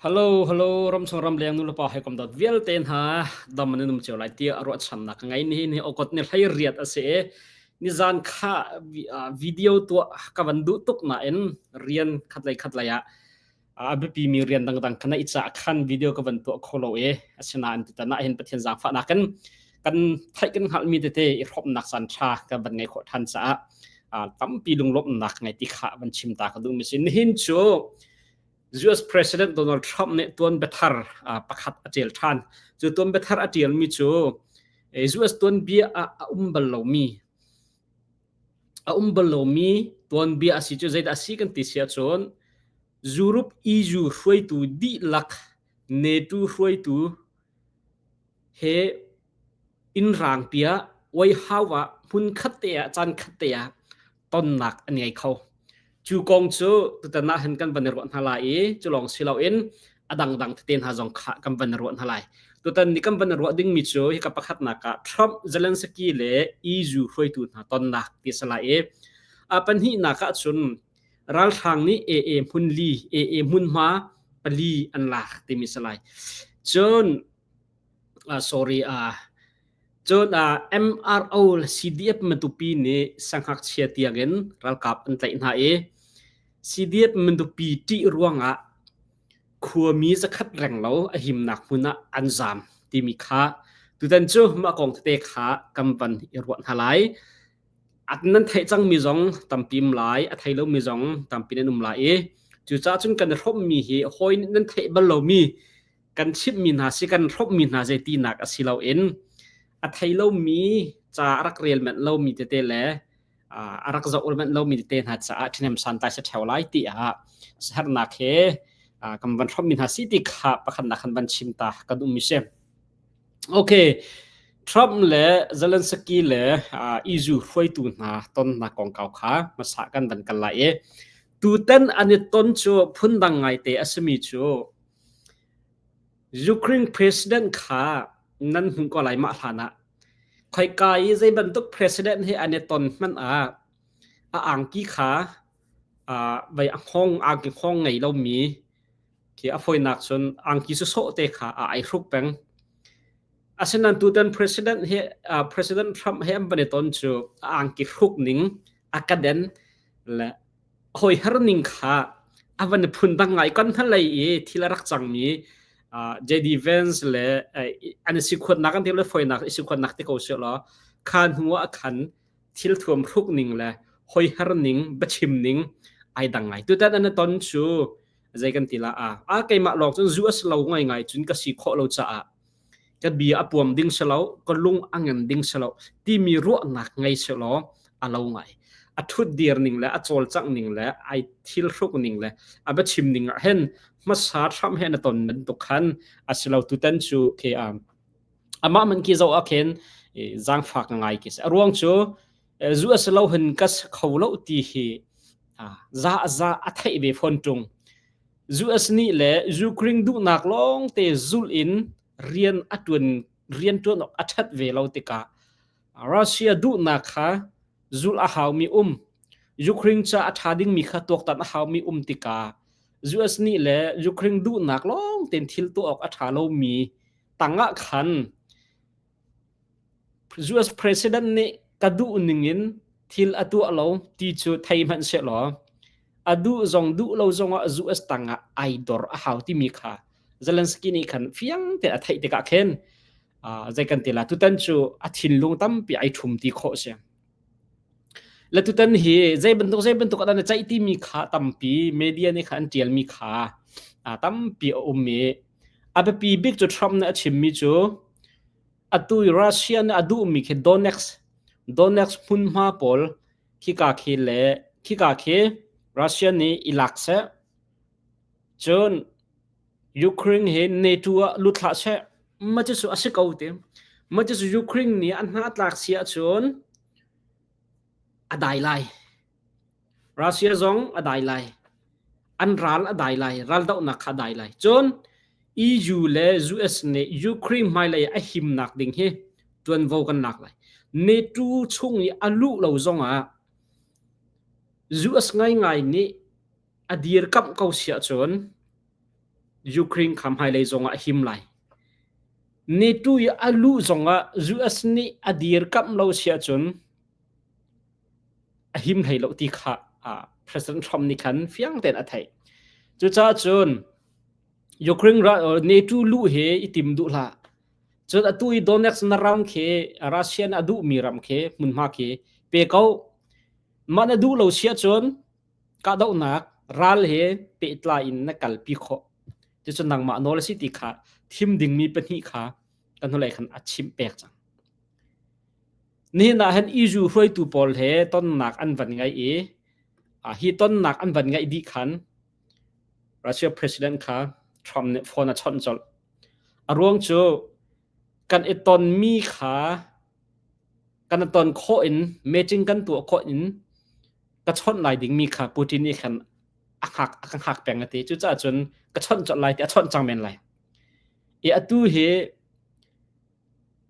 Hello, hello, ramchung ramleng nulepa hawikom dawt vialte hna dam an um cio lai tiah ruahchannak ka ngei. Nihin hi okot ni hlei riat a si i nizan kha video tuah ka van duh tuk nain rian khatlei khatlei ah a biapimi rian dangdang ka neih caah khan video ka van tuah kho lo i asinain tutan ah hin Pathian zaangfahnak in kan theih kan hngalhmi tete i hrawmnak caan ṭha kan van ngei khawh ṭhan caah tampi lunglawmhnak ngei ti kha van chim ta ka duhmi si. Nihin cu US President Donald Trump nih tuanbiathar pakhat a ṭial ṭhan. Cu tuanbiathar a ṭialmi cu US tuanbia ah a um bal lomi a um bal lomi tuanbia a si cu zeidah a si kan ti si ahcun Europe EU hruaitu dihlak NATO hruaitu he inn rangpi ah White House ah hmunkhat te ah caan khat te ah tonnak an ngei kho. Cu kong cu tutan ah hin kan van i ruah hna lai i cu lawng si loin a dangdang tete hna zong kha kan van i ruah hna lai. Tutan ni kan van i ruah dingmi cu hika pakhatnak ah Trump, Zelensky le EU hruaitu hna tonnak ti a si lai i a pahnihnak ah cun ralhrang nih AA hmun li, AA hmunhma pali an lak timi si lai. Cun sorry cun MRO le CDF Matupi nih sangngakchia tiangin ralkap an tlaih hna i CDF Matupi ṭih ruangah khuami zakhat renglo a himnak hmun ah an zaam timi kha tutan cu mah kong tete kha kan van i ruah hna lai. Nan theih cangmi zong tampi um lai, a thei lomi zong tampi nan um lai i cucaah cun kan i hrawmmi hi hawi nih nan theih bal lomi kan chimhmi hna si kan hrawmhmi hna zei tinak a si loin a thei lomi ca a rak rel manh lomi tete le a rak zoh manh lomi tete hna caah ṭhahnem santlai si ṭheo lai tiah hernak he kan van hrawmhmi hna si ti kha pakhatnak kan van chim ta kan um si. Okay, Trump le Zelensky le EU hruaitu hna tonnak kongkau kha hmasa kan van kal lai i tutan an i ton cu phundang ngaite a simi cu Ukraine president kha nan hmuh ko lai mah hlan ah. Khoika i zei bantuk president he an i ton hmanh ah a angki kha vei a hngawng angki hngawng ngei lomi khi a fawinak cun angki sawsawh te kha a ai hruk peng. Asinain tutan president he President Trump he an van i ton cu a angki hruk ning a kaden le hawiher ning kha a van i phundang ngai kan hnalei i thil a rak cangmi JD Vance le an i sikhuatnak an ti le foinak i sikhuatnak ti ko seh law kha hnu ah khan thil thuam hruk ning le hoiher ning biachim ning ai dang ngai tutan an ton cu zei kan ti la a a keimah lawng cun zu a si lo ngai ngai cun ka si khawh lo caah ka bia a puam ding si lo ka lung a ngan ding si lo timi ruahnak ngei si law a lo ngai a thut dir ning le a cawlcangh ning le ai thil hruk ning le a biachim ning ah hin hmasa Trump he na ton bantuk khan a si lo tutan cu khi amah man ki zo ah khin zaangfak ngai ki si a ruang cu zu a si lo hin ka kho lo ti hi za za a theih ve phone tung US nih le Ukraine duhnak lawngte zulh in rian a ṭuan rian ṭuan awk a ṭhat ve lo tikah Russia duhnak kha zulh a haumi um Ukraine ca a ṭha dingmi kha tuaktan a haumi um tikah US nih le Ukraine duhnak lawng tein thil tuah awk a ṭha lomi tangah khan US President nih ka duh ningin thil a tuah lo ti cu thei hmanh sehlaw a duh zong duh lo zongah US tangah ai dor a hau timi kha Zelensky nih khan fiang tein a theih tikah khin zei kan ti la tutan cu a thinlung tampi ai ṭhum ti khawh si. Le tutan hi zei bantuk zei bantuk an ceih timi kha tampi media nih kha an ṭialmi kha tampi a um i a biapi bik cu Trump nih a chimmi cu atu i Russia nih a duhmi khi Donetsk Donetsk hmunhma pawl khika khi le khika khi Russia nih i lak seh. Cun Ukraine hi NATO ah lut hlah seh. Mah cu a si ko ti. Mah cu Ukraine nih an hna a tlak si ahcun a dai lai. Russia zong a dai lai. An ral a dai lai. Raldohnak kha a dai lai. Cun EU le US nih Ukraine hmailei a himnak ding hi ṭuanvo kan lak lai. NATO chung i a luh lo zongah US ngaingai nih a dirkamh ko si ahcun. Ukraine kha hmailei zongah a him lai. NATO i a luh zongah US nih a dirkamh lo si ahcun a him hlei lo ti kha President Trump nih khan fiang tein a theih. Cucaah cun Ukraine NATO luh he i tim duh hlah. Cun atu i Donetsk na ram khi Russia nih a duhmi ram khi hmunhma khi pe ko. Mah na duh lo si ahcun kahdohnak ral he pehtlai in na kalpi khawh. Cucu nangmah nawl a si ti kha thim dingmi pahnih kha kan hnulei khan a chimh pek cang. Nihin ah hin EU hruaitu pawl he tonnak an van ngei i hi tonnak an van ngeih dih khan Russia president kha Trump nih phone a chawnh colh. A ruang cu kan i tonmi kha kan i ton khawh in meeting kan tuah khawh in ka chawnh lai dingmi kha Putin nih khan a hngak a ka hngak peng a ti. Cucaah cun ka chawnh colh lai ti a chawnh cang men lai. I atu hi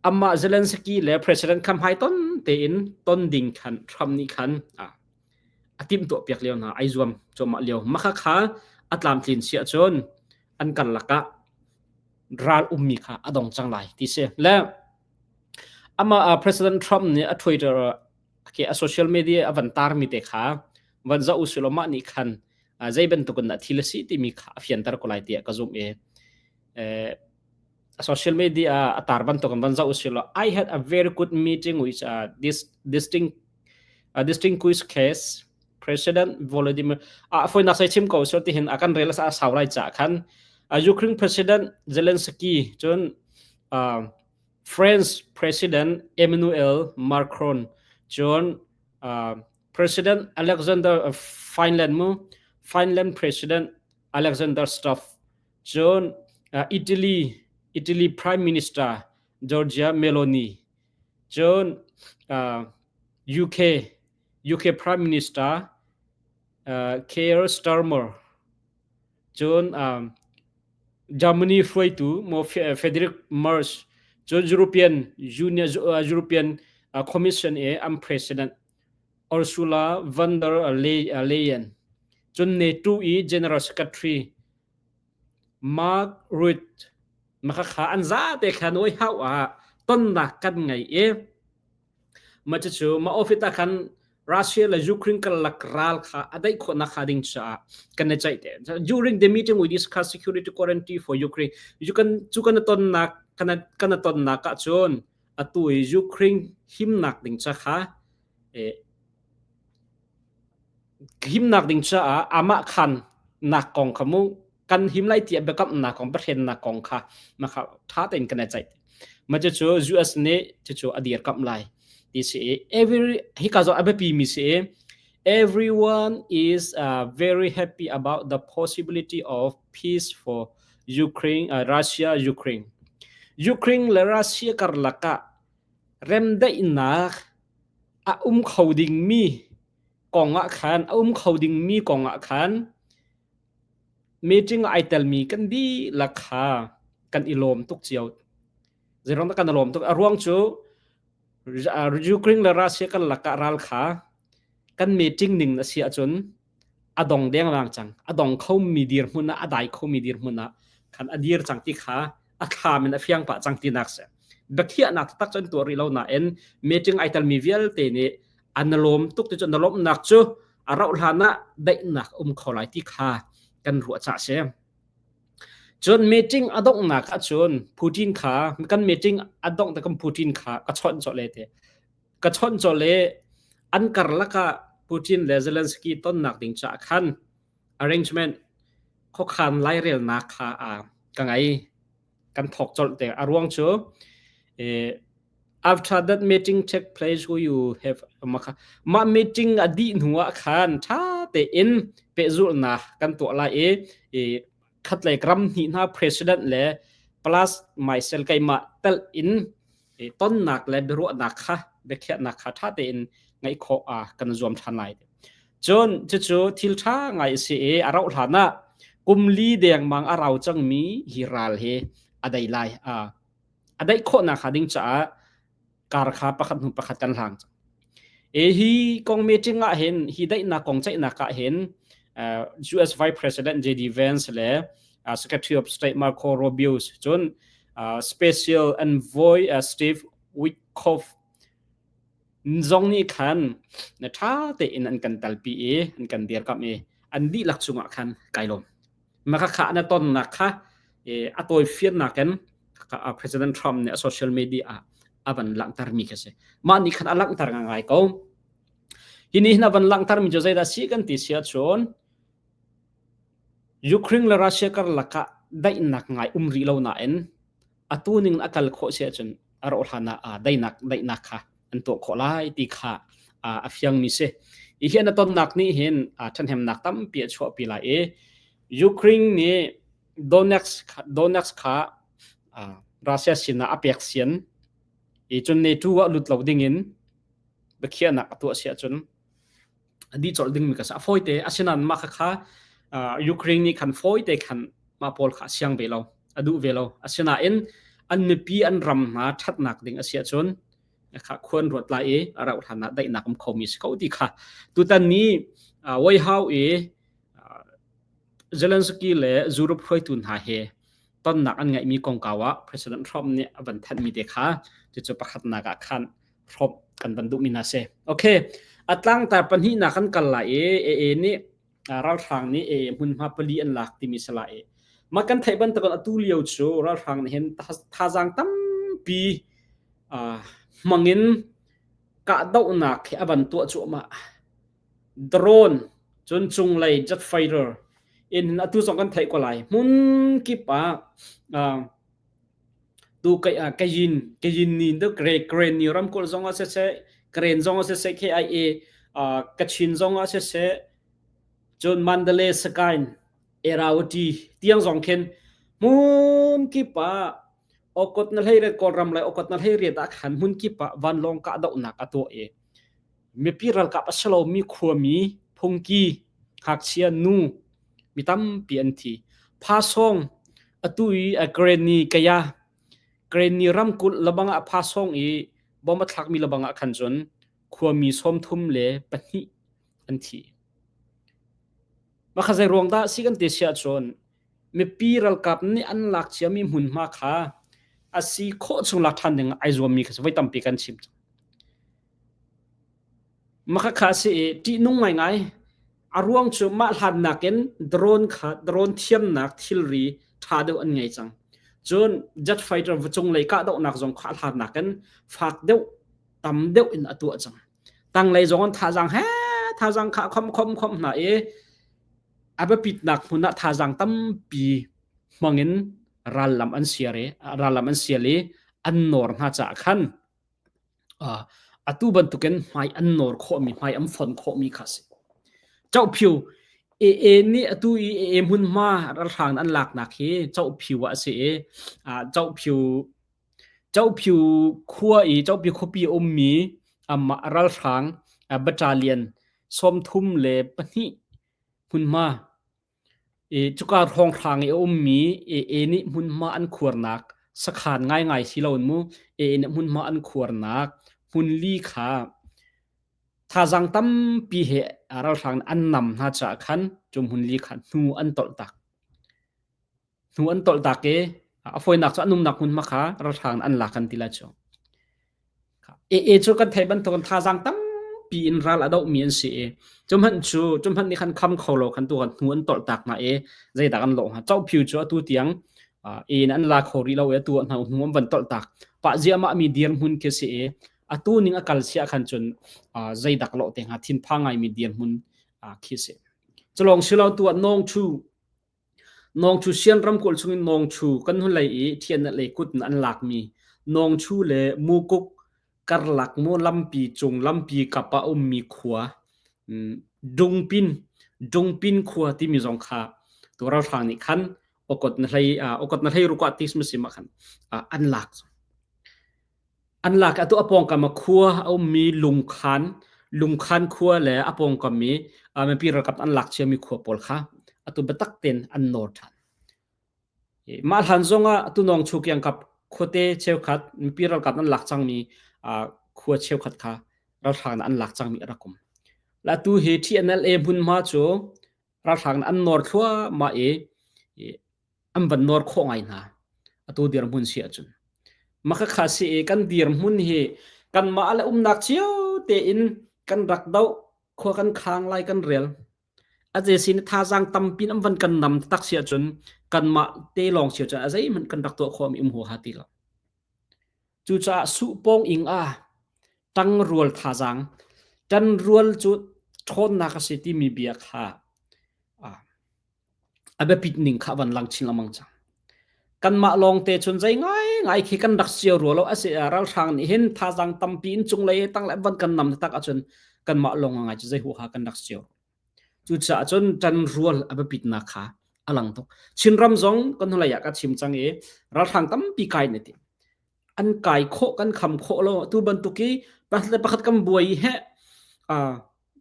amah Zelensky le President kha hmai ton tein ton ding khan Trump nih khan a timhtuah piak lio hna ai zuam cuahmah lio. Mah kha a tlamtlin si ahcun an karlak ah ral ummi kha a dong cang lai ti si. Le amah President Trump nih a Twitter okay, a social media a van tarmi te kha van zoh usilaw mah nih khan zei bantuk in dah thil a si timi kha a fianter ko lai tiah ka zumh i a social media a tar bantuk in van zoh usilaw I had a very good meeting with uh, this distinct uh, distinguished case President Volodymyr a foinak sai chim ko so tihin a kan rel a sau lai cha khan Ukraine President Zelensky cun uh, France President Emmanuel Macron cun uh, President Alexander uh, Finland mu Finland President Alexander Stubb cun uh, Italy Italy Prime Minister Giorgia Meloni cun uh, UK UK Prime Minister uh, Keir Starmer cun um, Germany hruaitu maw Frederick Merz cun European Union European Commission i an president Ursula von der Leyen cun NATO i General Secretary Mark Rutte makha an zate kha nawi hau ah tonnak kan ngei i Mah cucu mah office ah khan Russia le Ukraine karlak ral kha a daih khawhnak hnga ding caah kan i ceih te. During the meeting we discuss security guarantee for Ukraine. You can cu kan tonnak kan kan tonnak ahcun atu i Ukraine himnak ding ca kha eh, himnak ding caah amah khan nak kong kha mu kan him lai tiah biakamnak kong biahrennak kong kha makha tha tein kan i ceih ma cucu US nih cucu a dirkamh lai ti si i every hika zawn a biapi mi si i everyone is uh, very happy about the possibility of peace for Ukraine uh, Russia Ukraine Ukraine le Russia karlak ah remdaihnak a um kho dingmi kong ah khan a um kho dingmi kong ah khan Meeting ah ai telmi kan dihlak kha kan i lawm tuk cio. Zeiruang dah kan i lawm tuk? A ruang cu Ukraine le Russia kan lakah ral kha kan meeting ning a si ahcun a dong dengmang cang. A dong khomi dirhmun ah, a dai khomi dirhmun ah khan a dir cang ti kha a thlam in a fiang pah cang tinak si. Biakhiahnak taktak cu an tuah rih lo nain meeting ai telmi vialte nih an lawm tuk ti cu na lawmhnak cu a rauh hlan ah daihnak um kho lai ti kha kan ruah cah si. Cun meeting a donghnak ahcun Putin kha kan meeting a dongh te kan Putin kha ka chawnh cawh le te. Ka chawnh cawh le an karlak ah Putin le Zelensky tonnak ding caah khan arrangement khuakhan lairelnak kha ka ngei. Kan thawk colh te. A ruang cu eh, after that meeting take place who you have mah meeting a dih hnu ah khan ṭha tein pehzulhnak kan tuah lai i khatlei ram hnih hna president le plus myself keimah tel in tonnak le biaruahnak kha biakhiahnak kha ṭha tein ngeih khawh ah kan zuam ṭhan lai. Cun cucu thil ṭha ngai a si i a rauh hlan ah kum li dengmang a rau cangmi hi ral hi a dai lai. A daih khawhnak hnga ding caah kar kha pakhat hnu pakhat kan hlang cang. E hi kong meeting ah hin hi daihnak kong ceihnak ah hin US Vice President JD Vance le Secretary of State Marco Rubio cun Special Envoy Steve Witkoff zong nih khan na ṭha tein an kan talpi i an kan dirkamh i an dihlak cungah khan kai lawm. Maka kha na tonnak kha a tawifiannak in President Trump nih a social media ah a van langhtermi khi si. Mah nih khan a langhter ngai ko. Hi nih hin a van langhtermi cu zeidah si kan ti si ahcun Ukraine le Russia karlak ah daihnak ngai um rih lo nain atu ning a kal khawh si ahcun a rawh hlan ah daihnak daihnak kha an tuah khawh lai ti kha a fiangmi si. Hi hi an tonnak nih hin ṭhahnemnak tampi a chuahpi lai i Ukraine nih Donetsk Donetsk kha Russia sinah a pek sian i cun NATO ah lut lo dingin biakhiahnak a tuah si ahcun a dih colh dingmi ka si. A fawite asinain mah kha Ukraine nih khan fawite khan mah pawl kha a siang ve lo, a duh ve lo. Asinain an mipi an ram hna ṭhatnak ding a si ahcun kha khuan ruat lai i a rauh hlan ah daihnak um khomi si ko ti kha tutan ni White House i Zelensky le Europe hruaitu hna he tonnak an ngeihmi kongkau ah President Trump nih a van thanhmi te kha cucu pakhatnak ah khan hrawmh kan van duhmi hna si. Okay, a tlangtar pahnihnak kan kal lai i AA nih ralhrang nih AA hmunhma pali an lak timi si lai i mah kan theih bantukin atu lio cu ralhrang nih hin thazaang tampi hmangin kahdohnak hi a van tuah cuahmah. Drone cun cunglei jet fighter in atu zong kan theih ko lai. Hmun kip ah Tu Kayin Kayin ni de Karen ni ramkulh zong ah siseh Karen zong ah siseh KIA Kachin zong ah siseh cun Mandalay Sagaing Irrawaddy tiang zong khin hmun kip ah okot na hlei riat Kawlram le okot na hlei riat ah khan hmun kip ah vanlawng kahdohnak a tuah i mipi ralkap a si lomi khuami phungki ngakchia nu mi tampi an thi. Phasawng atu i Karenni Kaya Karenni ramkulh lebang ah Phasawng i bom a thlakmi lebang ah khan cun khuami 32 an thi. Mah kha zei ruang dah si kan ti si ahcun mipi ralkap nih an lak ciami hmunhma kha a si khawh chung lak ṭhan ding ai zuammi kha voi tampi kan chim cang. Mah kha a si i ṭihnung ngaingai. A ruang cu mah hlan nakin drone kha drone thiamnak thilri ṭha deuh an ngei cang. Cun jet fighter cunglei kahdohnak zong kha a hlan nakin fak deuh, tam deuh in a tuah cang. Tanglei zong an thazaang he thazaang kha khom khom khom hna i a biapitnak hmun ah thazaang tampi hmangin rallam an siar i rallam an sial i an nawr hna caah khan Atu bantukin hmai an nawr khawhmi, hmai an fon khawhmi kha a si. Cohphiu AA nih atu i AA hmunhma ralhrang an laknak hi Cohphiu ah a si i Cohphiu Cohphiu khua i Cohphiu khuapi a ummi amah ralhrang battalion 32 hmunhma I cuka hrawnghrang i a ummi AA nih hmunhma an khuarnak sakhan ngaingai si loin mu AA nih hmunhma an khuarnak hmunli kha thazaang tampi he ralhrang nih an nam hna caah khan cu hmunli kha hnu an tolh tak. Hnu an tolh tak i a fawinak cu an umnak hmunhma kha ralhrang nih an lak kan ti lai cu. AA cu kan theih bantukin thazaang tampi in ral a dohmi an si i cu hmanh cu cu hmanh nih khan kham kho lo khan tu khan hnu an tolh tak hna i zeidah an lawh hnga Cohphiu cu atu tiang A in an la kho rih lo i atu ah hna hnu an van tolh tak pah ziahmah mi dirhmun khi si i atu ning a kal siah khan cun zeidak lawh te hnga thinphang ngaimi dirhmun khi si. Culawng silo tu ah Nawngchu Nawngchu Sian ramkulh chungin Nawngchu kan hnulei i Thiannak lei kut in an lakmi Nawngchu le Mukuk karlak mu lampi cung lampi kap ah ummi khua Dungpin Dungpin khua timi zong kha tu ralhrang nih khan okot na hlei okot na hlei rukah ti si ma khan an lak. An lak i atu a pawngkam ah khua a ummi lungkhan, lungkhan khua le a pawngkam i mipi ralkap an lak ciami khua pawl kha atu biatak tein an nawr ṭhan. Mah hlan zongah atu Nawngchu kiangkap khuate cheukhat mipi ralkap an lak cangmi khua cheukhat kha ralhrang nih an lak cangmi a rak um. Le atu hi TNLA hmunhma cu ralhrang nih an nawr thluahmah i. An van nawr khawh ngai hna. Atu dirhmun si ahcun. Maka kha si i kan dirhmun hi kanmah le umnak cio tein kan rak doh khua kan khang lai kan rel. A ze sin thazaang tampi an van kan nam tak si ahcun kanmah te lawng si ahcun a zeihmanh kan rak tuah khawh mi um huaha ti lo. Cucaah suhpawng ing ah ṭangrual thazaang, ṭanrual cu ṭhawnnak a si timi bia kha a biapit ning kha van lang chin lengmang cang. Kanmah lawngte cun zei ngaingai khi kan rak cio rua lo a si ralhrang nih hin thazaang tampi in cunglei tanglei van kan nam tak ahcun kanmah lawng ngai cu zei huaha kan rak cio. Cucaah cun ṭanrual a biapitnak kha a lang tuk. Chinram zong kan hnulei ah ka chim cang i ralhrang tampi kai ne ti. An kai khawh kan kham khawh lo tu bantuk i pakhat le pakhat kan buai i he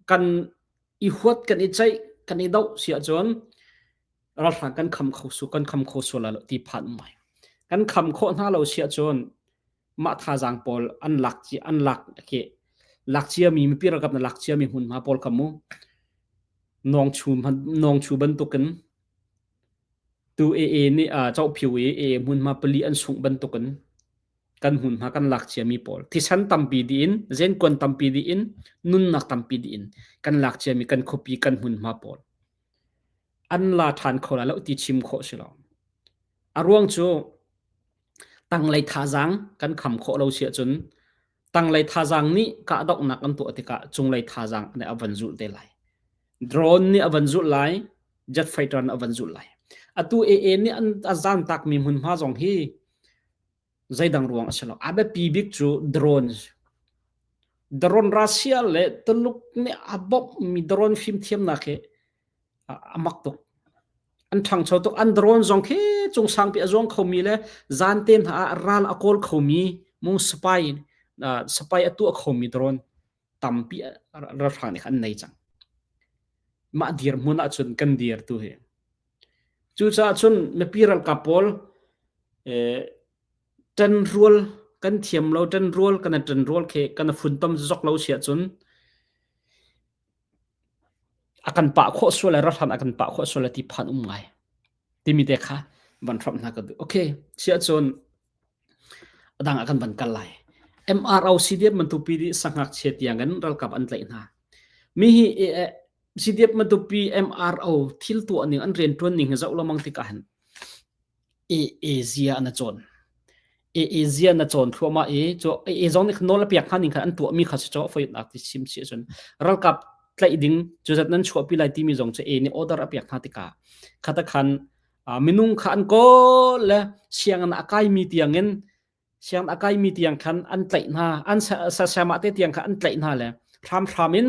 kan i huat kan i ceih kan i doh si ahcun ralhrang kan kham kho su kan kham kho sual lo ti phan mai. Kan kham khawh hna lo si ahcun mah thazaang pawl an lak an lak khi lak ciami mipi ralkap na lak ciami hmunhma pawl kha mu nawngchu nawngchu bantukin tu AA nih Chohphiu i AA hmunhma pali an sungh bantukin kan hmunhma kan lak ciami pawl thisen tampi diin zenkuan tampi diin nunnak tampi diin kan lak ciami kan khuapi kan hmunhma pawl an la ṭhan kho lai lo ti chim khawh si lo a ruang cu Tanglei thazaang kan kham khawh lo si ahcun tanglei thazaang nih kahdohnak an tuah tikah cunglei thazaang nih a van zulh te lai. Drone nih a van zulh lai, jet fighter nih a van zulh lai. Atu AA nih an a zaantakmi hmunhma zong hi zeidang ruang a si lo. A biapi bik cu drone. Drone Russia le Tuluk nih a bawmhmi drone fimthiamnak hi a mak tuk. An ṭhangcho tuk. An drone zong khi cung sangpi a zuang khomi le zante hna ah ral a kawl khomi mung spy spy a tuah khomi drone tampi ralhrang nih khan an nei cang. Mah dirhmun ahcun kan dir tu hi. Cucaah cun mipi ralkap pawl eh, ṭanrual kan thiam lo ṭanrual kan ṭanrual khi kan funtom zok lo si ahcun A kan pah khawh sual le ralhran a kan pah khawh sual le ti phan um ngai timi te kha van hramh hna ka duh. Okay, siah cun a dang ah kan van kal lai. MRO CDF Matupi nih sangngakchia tiang in ralkap an tlaih hna. Mi hi CDF Matupi MRO thil tuah ning an rian tuan ning hi zoh lengmang tikah hin AA zia na cawn. AA zia na cawn thluahmah i cu AA zong nih nawl a pek hna ning khan an tuahmi kha si cu foinak ti chim si ahcun ralkap tlaih ding cu zat nan chuahpi lai timi zong cu A nih order a pek hna tikah khata khan minung kha an kawl le sianginn a kaimi tiangin sianginn a kaimi tiang khan an tlaih hna an sasama te tiang kha an tlaih hna le hramhram in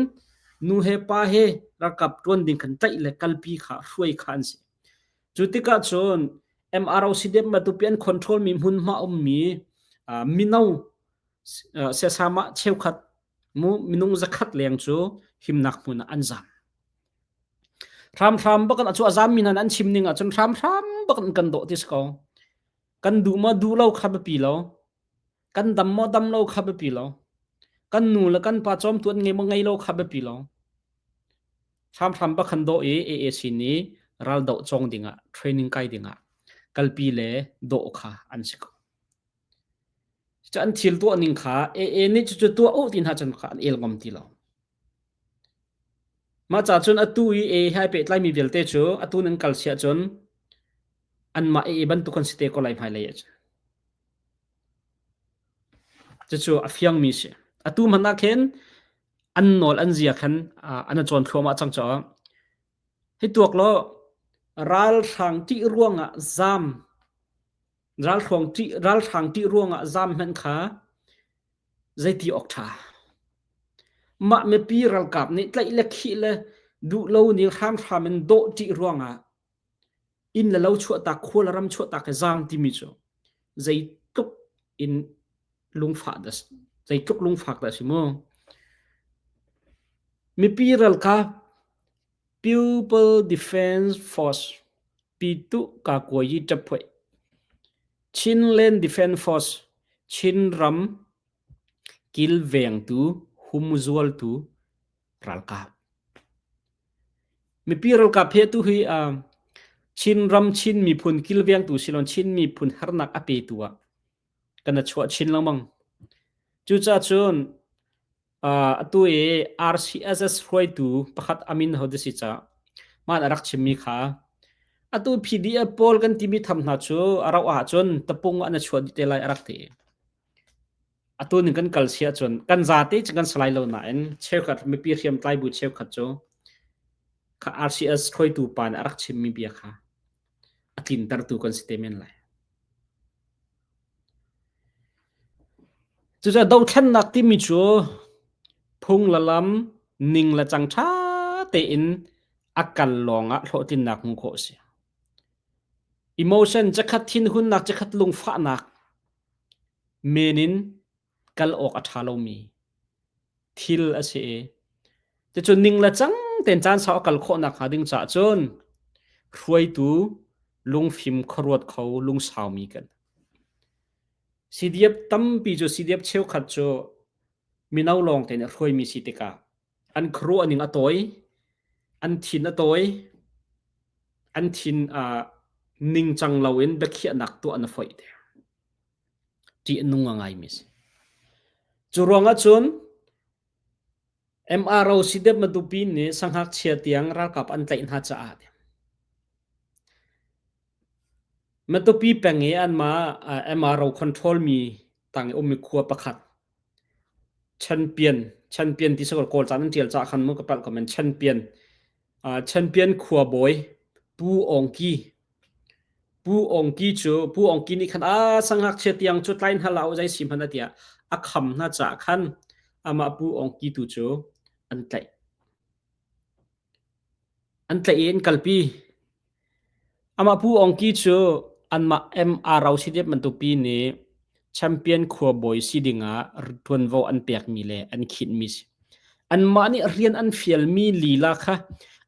nu he pa he ralkap tuan ding khan tlaih le kalpi kha hruai kha an si Cu tikah cun MROC dep Matupi an control mi hmunhma ummi mino sesama cheukhat mu minung zakhat leng cu himnak hmun ah an zam. Hramhram bak in cu a zam mi hna an chim ning ahcun hramhram bak in kan dawh ti si ko. Kan duh maw duh lo kha biapi lo. Kan dam maw dam lo kha biapi lo. Kan nu le kan pa cawmtu an ngei maw ngei lo kha biapi lo. Hramhram bak kan dawh i AAC nih raldoh cawng dingah training kai dingah kalpi le dawh kha an si ko. Cu an thil tuah ning kha AA nih cucu tuah u ti hna cun kha an el ngam ti lo. Mah ca cun atu i AA he ai pehtlaimi vialte cu atu nan kal siah cun anmah AA bantuk an si te ko lai hmailei ahcun. Cucu a fiangmi si. Atu hmanh ah khin an nawl an zia khan an cawn thluahmah cang caah hi tuak law ralhrang ṭih ruangah zaam ralhrang ṭih ralhrang ṭih ruangah zaam hmanh kha zeiti awk ṭha mah mipi ralkap nih tlaih le khih le duh lo ning hramhram in dawh ṭih ruangah inn le lo chuahtak khua le ram chuahtak he zaang timi cu zeitluk in lungfah dah zeitluk lungfak dah si mu mipi ralkap People Defense Force Pitu Kakuayi Ṭaphuai Chinland Defense Force Chinram kilvengtu humzualtu ralkap. Mipi ralkap he tu hi uh, Chinram Chin miphun kilvengtu silon Chin miphun harnak a petu ah kan a chuah chin lengmang. Cucaah cun atu i RCSS hruaitu pakhat amin ho si ca man a rak chimmi kha atu PDF pawl kan timi tham hna cu a rauh ahcun tapung an a chuah dih te lai a rak ti. Atu ning kan kal si ahcun kan zate cu kan salai lo nain cheukhat mipi hriamtlai bu cheukhat cu kha RCS hruaitu pa nih a rak chimmi bia kha a tlintertu kan si te men lai. Cucaah dothlennak timi cu phung le lam ning le cang ṭha tein a kal lawngah hlawhtlinnak hmuh khawh a si. Emotion cakhat thinhunnak cakhat lungfahnak men in kal awk a ṭha lomi thil a si i cucu ning le cang tein caan sau a kal khawh nakhnga ding caah cun hruaitu lungfim khuaruat kho lungsaumi kan. CDF tampi cu CDF cheukhat cu mino lawng tein a hruaimi si tikah an khuaruah ning a tawi, an thin a tawi, an thin uh, ningcang loin biakhiahnak tuah na foih te. Ṭih a nung a ngaimi a si. Cu ruangah cun MRO Sidep Matupi nih sangngakchia tiang ralkap an tlaih hna caah Matupi peng i anmah MRO control mi tang i ummi khua pakhat Chanpian Chanpian ti sakol Kawl ca nan ṭial caah khan mu ka palh ko men Chanpian Chanpian khuabawi Pu Awng Ki Pu Awng Ki cu Pu Awng Ki nih khan a sangngakchia tiang cu tlai hna hlah u zei si hmanh ah tiah a kham hna caah khan amah Pu Awng Ki tu cu an tlaih. An tlaih i an kalpi. Amah Pu Awng Ki cu anmah MRO CDF bantukpi nih champion khuabawi si dingah ṭuanvo an pekmi le an khinhmi si. Anmah nih rian an fialmi lila kha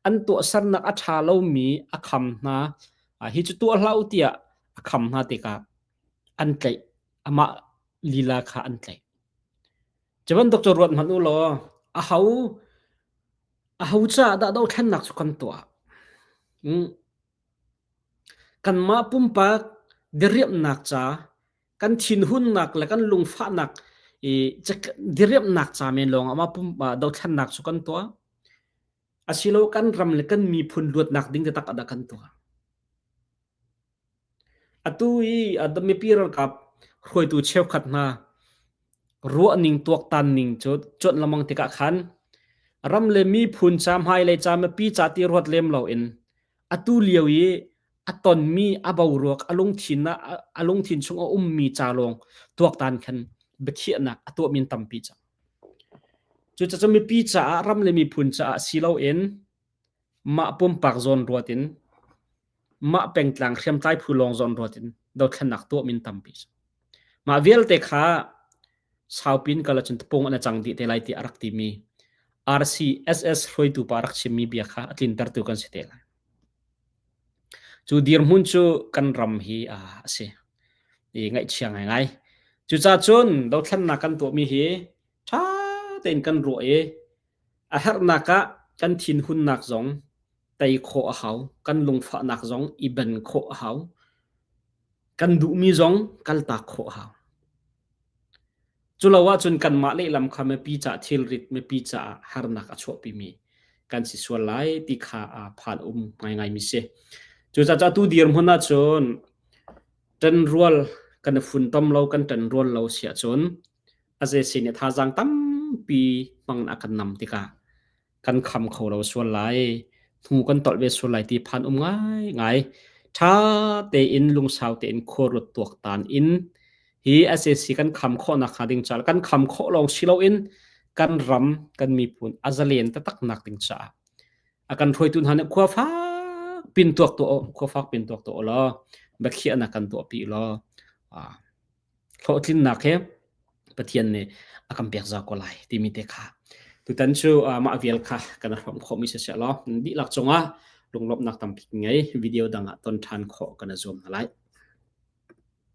an tuahsernak a ṭha lomi a kham hna. Hi cu tuah hlah u tiah a kham hna tikah an tlaih. Amah lila kha an tlaih. Cu bantuk cu ruat hmanh u law aho aho caah dah dothlennak cu kan tuah? Kanmah pumpak diriamhnak ca kan thinhunnak le kan lungfahnak i diriamhnak ca men lawngah mah pumpak dothlennak cu kan tuah. Asilo kan ram le kan miphun luatnak ding taktak ah dah kan tuah. Atu i mipi ralkap hruaitu cheukhat hna ruahning tuaktan ning cu cuanh lengmang tikah khan ram le miphun ca hmailei ca mipi ca ti ruat lem loin atu lio i a tonmi a boruak a lungthin ah a lungthin chung a ummi ca lawng tuaktan khan biakhiahnak a tuahmi an tampi cang. Cucaah mipi caah ram le miphun caah si loin mah pumpak zawn ruat in mah pengtlang hriamtlai phu lawng zawn ruat in dothlennak tuah min tampi. Mah vialte kha saupin kal ahcun tapung an cang dih te lai ti a rak timi RCSS hruaitu pa rak chimmi bia kha a tlintertu kan si te lai. Cu dirhmun cu kan ram hi a si. I ngaihchia ngaingai. Cucaah cun dothlennak kan tuahmi hi ṭha tein kan ruah i a herhnak ah kan thinhunnak zong tei khawh a hau. Kan lungfahnak zong i ben khawh a hau. Kan duhmi zong kaltak khawh a hau. Culo ahcun kanmah lehlam kha mipi caah thilrit, mipi caah harnak a chuahpimi kan si sual lai ti kha phan um ngaingaimi si. Cucaah tu dirhmun ahcun ṭanrual kan i funtom lo, kan ṭanrual lo si ahcun a zei sin i thazaang tampi hmang a kan nam tikah kan kham kho lo sual lai hnu kan tolh ve sual lai ti phan um ngai ngai ṭha tein lungsau tein khuaruat tuaktan in hi SAC kan kham khawhnak hnga ding caah kan kham khawh lawng si loin kan ram kan miphun a zalen taktak nak ding caah a kan hruaitu hna nih khua fak pin tuak tuah khua fak pin tuak tuah law biakhiahnak kan tuah pi law hlawhtlinnak he Pathian nih a kan pek zau ko lai timi te kha tutan cu mah vial kha kan hrawm khawhmi siseh law dihlak cungah lunglawmhnak tampi ngei video dang ah ton ṭhan khawh kan i zuam hna lai.